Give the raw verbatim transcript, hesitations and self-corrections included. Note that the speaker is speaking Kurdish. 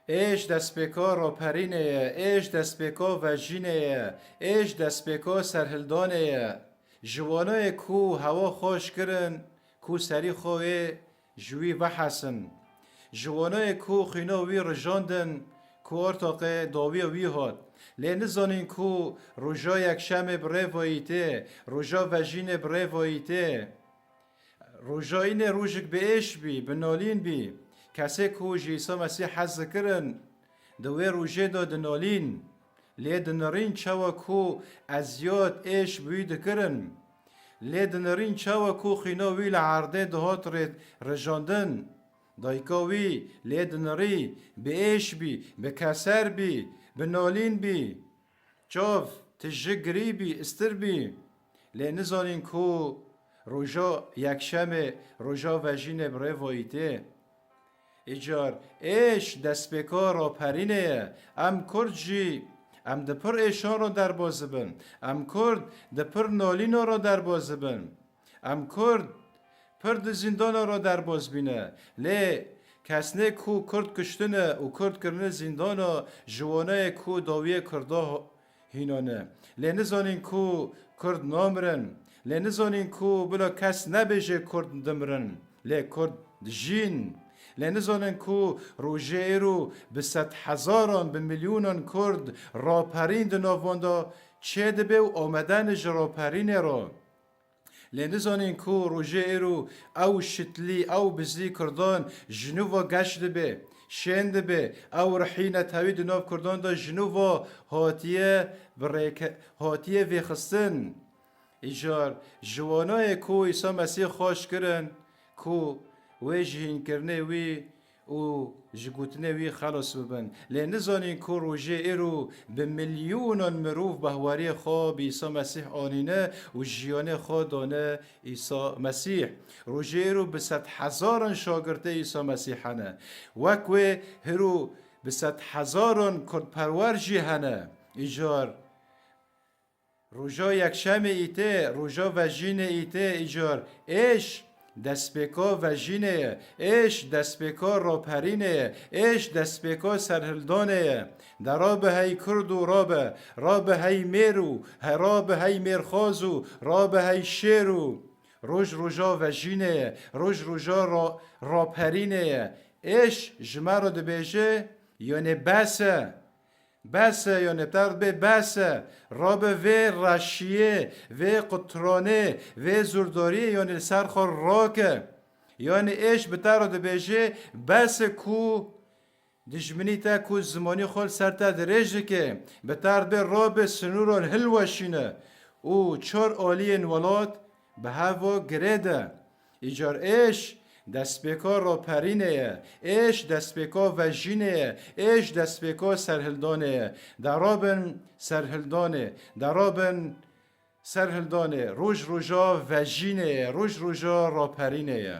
Êş destpêka raperînê ye, êş destpêka vejînê ye, êş destpêka serhildanê ye. Ji wanayê ku hewa xweş kirin, ku serî xwe wê ji wî vehesin. Ji wanayê ku xwîna wî rijandin, ku ortaqê dawiya wî hat. Lê nizanîn ku roja yekşemê bi rê vayî tê, roja vejînê bi rê vayî tê. Roja înê rojek bi êş bî, bi nalîn bî. Kesê ku ji Îsa Mesîh hez dikirin, di wê rojê de dinalîn. Lê dinirîn çawa ku eziyat êş bi wî dikirin. Lê dinirîn çawa ku xwîna wî li erdê dihat rê rijandin. Dayika wî lê dinirî, bi êş bî, bi keser bî, bi nalîn bî. Çav, tije girî bî, istir bî. Lê nizanîn ku roja yekşemê, roja vejînê bi rê vayî tê. Îcar êş destpêka raperînê ye. Em Kurd jî, em di pir êşan re derbas dibin. Em Kurd di pir nalînan re derbas dibin. Em Kurd pir di zîndana re derbas bîne. Lê kesnê ku Kurd kuştine û Kurd kirine zîndana, ji wanayê ku dawiyê Kurda ho-, hînane. Lê nizanîn ku Kurd namirin. Lê nizanîn ku bila kes nebêje Kurd dimirin. Lê Kurd dijîn. Lê nizanîn ku rojê êro bi sedhezaran, bi milyonan Kurd raperîn di nav wan de çêdibe û amade ne ji raperînê re. Lê nizanîn ku rojê êro ew şitlî, ew bizî Kurdan ji nû ve geş dibe, şên dibe, ew rihî netewî di nav Kurdan de ji nû ve hatiye bi rêke-, hatiye vêxistin. Îcar ji wanayê ku Îsa Mesîh xweş kirin, ku wê ji hînkirinê wî û ji gotinê wî xelas bibin. Lê nizanîn ku rojê êro bi milyonan mirov behwariyê xwe bi Îsa Mesîh anîne û jiyanê xwe dane Îsa Mesîh. Rojê êro bi sedhezaran şagirtê Îsa Mesîh hene. Wek wê hiro bi sedhezaran kurdperwer jî hene. Îcar Roja yekşemê îtê, roja vejînê îtê îcar êş destpêka vejînê ye, êş destpêka raperînê ye, êş destpêka serhildanê ye. De rabe hey Kurd û rabe, rabe hey mêr û he rabe hey mêrxwaz û rabe hey şêr û roj roja vejînê ye, roj roja ra-, raperînê ye. Êş ji me re dibêje, yanê bes e. Bes e, yanê te re dibê bes e. Rabe vê reşiyê, vê qutranê, vê zordariyê, yanê li ser xwe rake. Yanê êş bi te re dibêje, bes e ku dijminî te ku zimanî xwe li ser te dirêj dike. Bi te re dibê rabe sinûran hilweşîne û çar aliyên welat bi hev ve girê de. Îcar êş destpêka raperînê ye, êş destpêka vejînê ye, êş destpêka serhildanê ye. De rabin serhildanê, de rabin serhildanê, roj roja vejînê ye, roj roja raperînê ye.